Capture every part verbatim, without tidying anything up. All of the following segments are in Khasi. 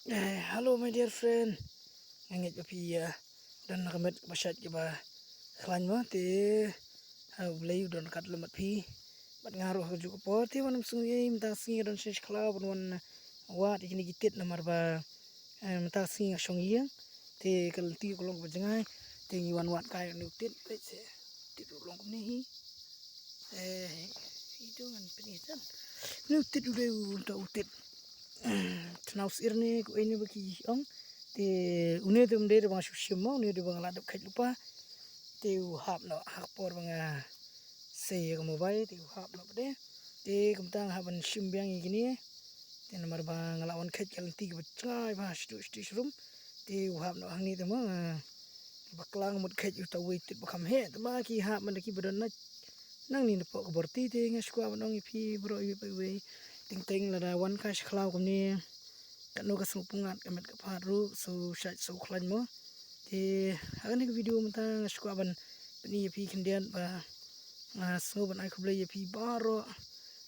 Eh, hello my dear friend. Nga ngeit ba phi, eh, don ka met ba shait kaba khlaiñ mo te, eh, U Blei u don ryngkat lem bad phi. Bad nga ruh ha kajuh ka por te wan ym sngew ei mynta sngi nga don shisha khlaw ban wan, eh, wad ïa kine ki tit namar ba, eh, mynta sngi nga shong ïing. Te ka lynti ka long kaba jngai. Te ngi wan wad kai une u tit peit se. Tit u long kumne hi. Eh, i tu ngan pyni tan. Une u tit u dei u, u tit. Tnaw sir ne ku ei ne ba ki ong. Te une te um dei ba nga shu shim mo, une dei ba nga la dep kheit lypa. Te u hap noh ha ka por ba nga sei ïa ka mobile te u hap noh pat de. Te kumta nga hap ban shim biang ïa kine. Te namar ba nga la wan kheit ka lynti kaba jngai bha shtu shtu shrum. Te u hap noh hangne te mo, ah, bakla nga mut kheit uta uwei tit ba kham heh te ba ki hap man da kiba don na nangne napoh ka borti. Te nga shu kwah ban ong ïa phi baroh iwei pa iwei. Teng teng lada wan kai sha khlaw kumne, katno ka sngewpyngngad ka met ka phad ruh, sngewshait sngewkhlaiñ mo. Te ha kane ka video mynta nga shu kwah ban pyni ïa phi khyndiat ba nga sngew ban ai khublei ïa phi baroh,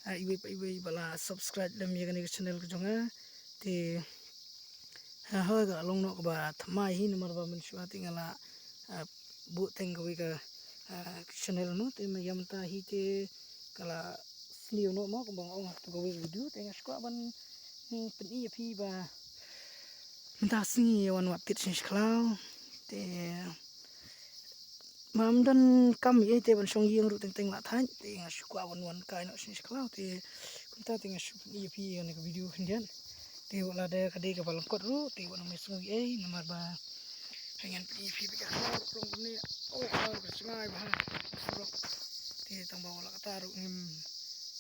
ah, iwei pa iwei ba la subscribe lem ïa kane ka channel ka jong nga. Te ha, ha ka long noh kaba thymmai hi namar ba mynshuwa te nga la, ah, buh teng kawei ka, ah, channel mo, te ma ïa mynta hi te ka la sniew noh mo kumba nga ong ha kawei ka video. Te nga shu kwah ban, hmm, pyni ïa phi ba mynta sngi wan wad tit shisha khlaw. Te ma ym don kam ei te ban shong ïing ruh teng teng la thait. Te nga shu kwah ban wan kai noh shisha khlaw. Te kumta te nga shu pyni ïa phi ïa kane ka video khyndiat. Te wat la da ka dei kaba lyngkot ruh te wat ym sngew ei namar ba ngan pyni ïa phi ba ka khlaw ruh ka long kumne. Oh, khlaw ka jngai bha. Surok. Te tang ba wat la kata ruh ngim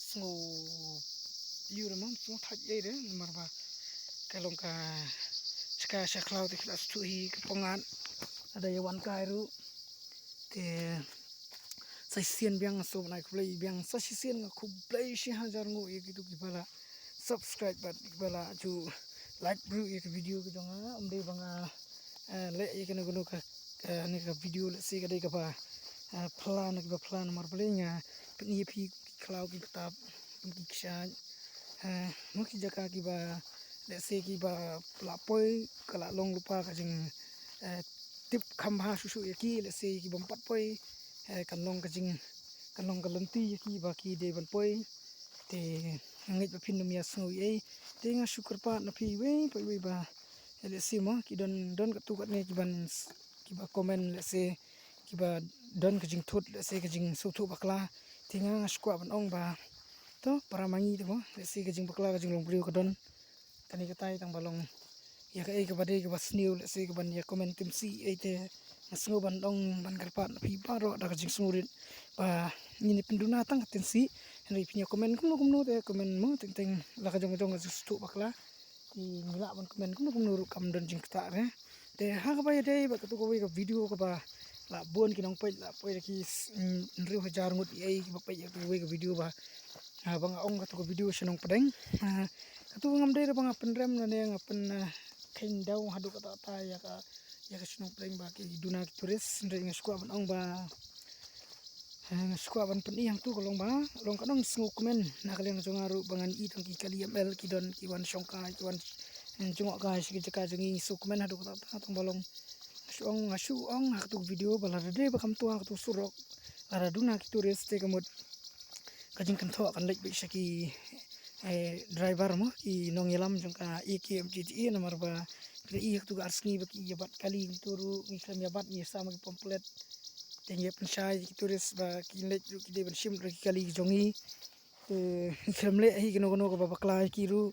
sngew ïoh re mo, sngew thait ei re namar ba ka long ka jaka sha khlaw te ka la sdang hi ka pyngngad. Lada ïa wan kai ruh te sa shisien biang nga sngewbha ban ai khublei biang, sa shisien nga khublei shi hajar nguh ïa kito kiba la subscribe bad kiba la ju like ruh ïa ka video ka jong nga. Ym dei ba nga, eh, leh ïa kano kano ka, eh, ne ka video lehse ka dei kaba, eh, phylla ne kiba phylla namar balei nga pyni ïa phi ki khlaw ki btap ki kshaid, eh, mo ki jaka kiba lehse kiba la poi ka la long lypa ka jing, eh, tip kham bha shuh shuh ïa ki, lehse ki bym pat poi, eh, kan long ka jing, kan long ka lynti ïa ki ba ki dei ban poi. Te nga ngeit ba phin ym ïa sngew ei. Te nga shu kyrpad na phi iwei pa iwei ba, eh, lehse mo ki don, don katto katne ki ban s-, kiba comment lehse kiba don ka jingthut lehse ka jingsngewthuh bakla. Te nga, nga shu kwah ban ong ba to para ma ngi te mo lehse ka jingbakla ka jinglong briew ka don. Kane katai tang ba long ïa kaei kaba dei kaba sniew lehse kaban ïa comment tim sih ei te nga sngew ban ong ban kyrpad na phi baroh da ka jingsngewrit ba ngin ïa pynduna tang ka tim sih. Hynrei phin ïa comment kumno kumno te comment mo teng teng la ka jong ka jong ka jingsngewthuh bakla. Te ngi lah ban comment kumno kumno ruh kam don jingktah re. Te ha kaba ïadei bad kato kawei ka video kaba la bun ki nongpeit la poi da ki s-, hynriew hajar ngut ei kiba peit ïa kawei ka video ba, ah, ba nga ong kato ka video sha Nongpdeng. Ah, kato ngam dei re ba nga pynrem lane nga pyn, ah, kheiñ daw haduh katta katta ïa ka, ïa ka shnong Pdeng ba ki duna ki tourist, hynrei nga shu kwah ban ong ba, eh, nga shu kwah ban pyni hangto ka long ba long ka nongsngewkmen na ka liang jong nga ruh ba ngan i tang ki kali M L ki don ki wan shongkai ki wan, eh, jngohkai sha ki jaka jong ngi, sngewkmen haduh katta katta tang ba long. Nga shu ong, nga shu ong ha kato ka video ba lada dei ba kam twa kato surok, lada duna ki tourist te ka mut ka jingkynthoh kan leit beit sha ki, eh, driver mo, ki nongïalam jong ka A K M G T A namar ba ki la i ha kato ka ar sngi ba ki ïa bat kali, ngi to ruh ngi khlem ïa bat, ngi ïa sam ki pamphlet. Te ngi ïa pynshai ïa ki tourist ba ki leit ruh ki dei ban shim ruh ki kali ki jong ngi. Te ngi khlem leh hi kano kano kaba bakla ïa ki ruh,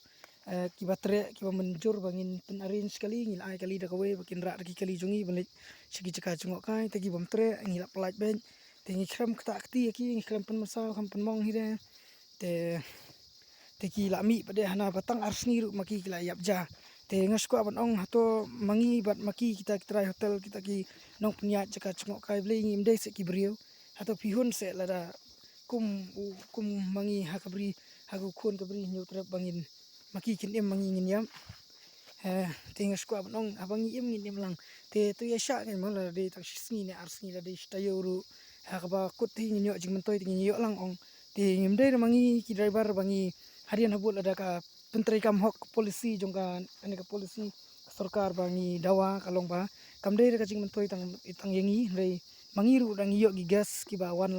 eh, kiba treh kiba mynjur ba ngin pyn-arrange kali, ngi la ai kali da kawei ba kin rah da ki kali jong ngi ban leit sha ki jaka jngohkai. Te ki bym treh ngi la pyllait beit. Te ngi khlem ktah kti ïa ki, ngi khlem pynmynsaw, khlem pynmong hi de. Te, te ki la mih pat de hana ba tang ar sngi ruh ma ki ki la ïap ja. Te nga shu kwah ban ong hato ma ngi bad ma ki kita ki trai hotel, kita ki nongpynïaid jaka jngohkai, balei ngim dei seh ki briew? Hato phi hun seh lada kum u, kum ma ngi ha ka bri, ha ka khun ka bri Hynñiewtrep ba ngin, ma ki kin im ma ngi ngin ïap? Eh, te nga shu kwah ban ong haba ngi im ngin im lang. Te to ïa shah ngi mo, lada dei tang shi sngi ne ar sngi, lada dei shi taïew ruh, ha kaba kut te ngin ïoh jingmyntoi te ngin ïoh lang ong. Te ngim dei re ma ngi ki driver ba ngi hadien habud lada ka pyntreikam hok policy jong ka, kane ka policy ka sorkar ba ngi dawa ka long ba kam dei re ka jingmyntoi tang, tang ïa ngi, hynrei ma ngi ruh dang ïoh ki guest kiba wan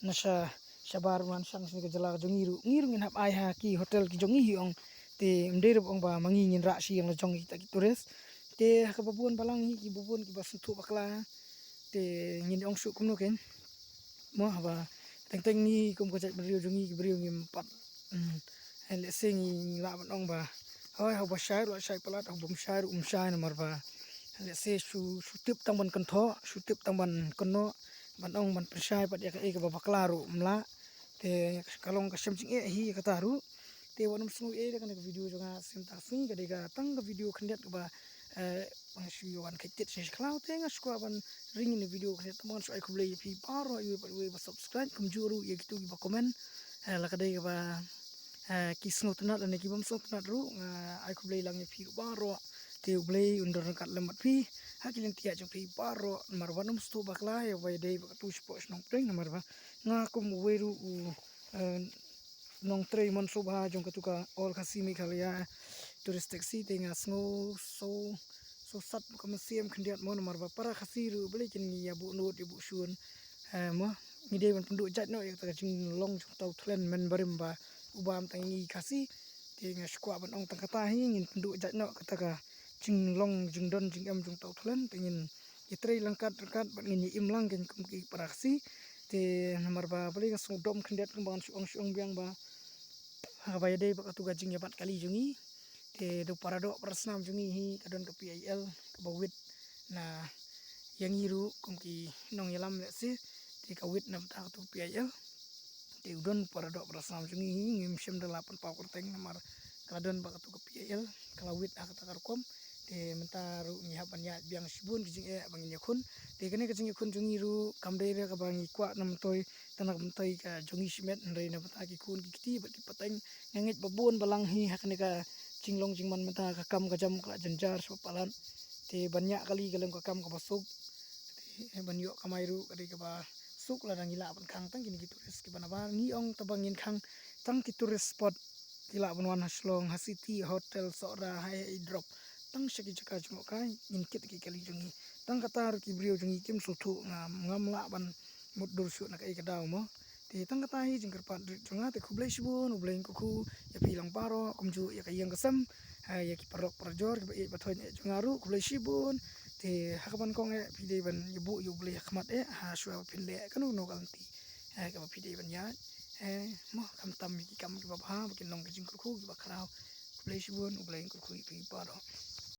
na sha, shabar man shang sha ka jylla jong ngi ruh, ngi ruh ngin hap ai ha ki hotel ki jong ngi hi ong. Te ym dei re ba ong ba ma ngi ngin rah shi ïa la jong kita ki tourist. Te ha kaba bun balang hi kiba bun kiba sngewthuh bakla. Te ngin ong shuh kumno kein. Mo haba teng teng ngi kum ka jaitbynriew jong ngi ki briew ngim pat. Hmm. Lehse ngi lah ban ong ba hoi haba shai ruh shai palat, haba ym shai ruh ym shai namar ba lehse shu, shu tip tang ban kynthoh, shu tip tang ban kynnoh, ban ong ban pynshai pat ïa kaei kaba bakla ruh ym lah. Te ka long ka shem jingeh hi ïa kata ruh. Te wat nym sngew ei da kane ka video jong nga shisien, tang sngi ka dei ka tang ka video khyndiat kaba, eh, nga shu ïa wan khie tied sha khlaw, te nga shu kwah ban ring ïa kane ka video khyndiat, tang ban shu ai khublei ïa phi baroh, iwei pa iwei ba subscribe, kumjuh ruh ïa kito kiba comment. Eh, la ka dei kaba, eh, ki sngewtynnat lane ki bym sngewtynnat ruh, nga ai khublei lang ïa phi ruh baroh. Te U Blei un don ryngkat lem bad phi ha ki lynti jong phi baroh, namar ba wat nym sngewthuh bakla ïa ba ïadei bad katu shapoh shnong Pdeng, namar ba nga kum uwei ruh u, eh, nongtrei mon sngewbha jong katu ka All Khasi Meghalaya Tourist Taxi, te nga sngew sngewsat ka mynsiem khyndiat mo, namar ba para Khasi ruh balei kin ngi ïa buh nud ïa buh shun. Eh, mo, ngi dei ban pynduh jait noh ïa kata ka jinglong jong uta u thlen mynbarim ba u bam tang ïa ngi Khasi. Te nga shu kwah ban ong tang kata hi, ngin pynduh jait noh kata ka jinglong jingdon jingem jong uta u thlen, te ngin ïatrei lang kat ryngkat bad ngin ïa im lang kein kum ki para Khasi. Te namar ba balei nga sngewdom khyndiat kumba ngan shu ong, shu ong biang ba haba ïadei bad katu ka jingïabat kali jong ngi, te da u paradoh parasnam jong ngi hi ka don ka P I L kaba wit na ïa ngi ruh kum ki nongïalam lehse, te ka wit na bynta katu ka P I L. Te u don paradoh parasnam jong ngi hi, ngim shym da lah pynpaw kyrteng namar ka la don bad katu ka P I L, ka la wit ha kata ka rukom. Te mynta ruh ngi hap ban ïaid biang shibun ki jingeh ba ngin ïakhun. Te kane ka jingïakhun jong ngi ruh kam dei re kaba ngi kwah na myntoi tang na ka myntoi ka jong ngi shimet, hynrei na bynta ki khun ki kti bad ki pateng. Nga ngeit ba bun balang hi ha kane ka jinglong jingman mynta ka kam ka jam ka la jynjar sha palat. Te ban ïa kali ka long ka kam kaba suk. Te ban ïoh kamai ruh ka dei kaba suk lada ngi lah ban khang tang kine ki tourist kiba nabar. Ngi ong tang ba ngin khang tang ki tourist spot ki lah ban wan ha Shillong, ha city, hotel, Sohra, ha Airdrop. Tang sha ki jaka jngohkai ngin kit ki kali jong ngi. Tang kata ruh ki briew jong ngi kim sngewthuh, ngam, ngam lah ban mutdur shuh na kaei ka daw mo. Te tang kata hi jingkyrpad rit jong nga, te khublei shibun, U Blei un kyrkhu ïa phi lang baroh, kumjuh ïa ka ïing ka sem, ha, ïa ki paralok parajor kiba ïeit ba thoh ïeit jong nga ruh, khublei shibun. Te ha kaba nyngkong eh phi dei ban ïa buh ïa U Blei ha khmat eh, ha shuwa ba phin leh kano kano ka lynti, eh, kaba phi dei ban ïaid, eh, mo, khamtam ïa ki kam kiba bha ba kin long ka jingkyrkhu kiba khraw. Khublei shibun, U Blei un kyrkhu ïa phi baroh.